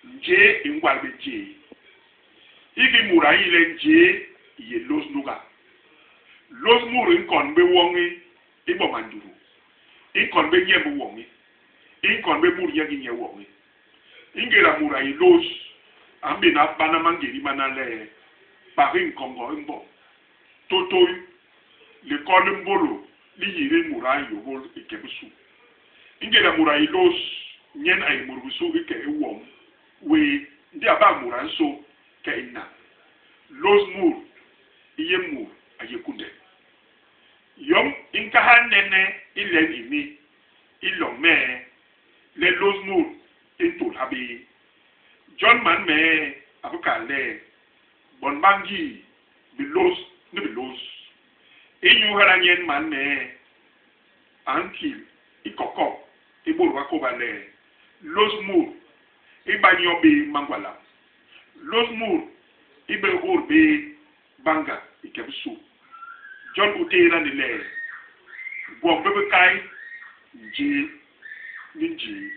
Njéé i ngwal bé tjéé. Hiki mut a nyi le njéé i yé lôs nuga. Lôs mut i nkon bé woñi i boma ndutu. I nkon bé nyemb woñi. I nkon bé mut nye ki nye woñi. Ingéda mut a yé lôs, a mbéna bana mangédi mana le, Bak i nkoñgo i mbom. Tôtôi, likol li mbôlô li yidil mut a nyôgôl i ke bisu. Ingéda mut a yé lôs, nyen a yé mut bisu i ke i wom wéé, ndi a bak mut a nsôk ke i nañ. Lôs mut i yé mut a yé kunde. Yom i nkahal nene i len ini i loñ mee le lôs mut i ntôl habé. Jon man mee a bi kal le, Bon ba ngii, bilôs ni bilôs. Inyu hala nyen man mee a nkil i kokok i bôt ba kôba le, lôs mut i ba nyo bé mangwalam, lôs mut i bé hôt bé bañga i ke bisu. Jon u tééda ni le, gwom bi bikai, njéé ni njéé.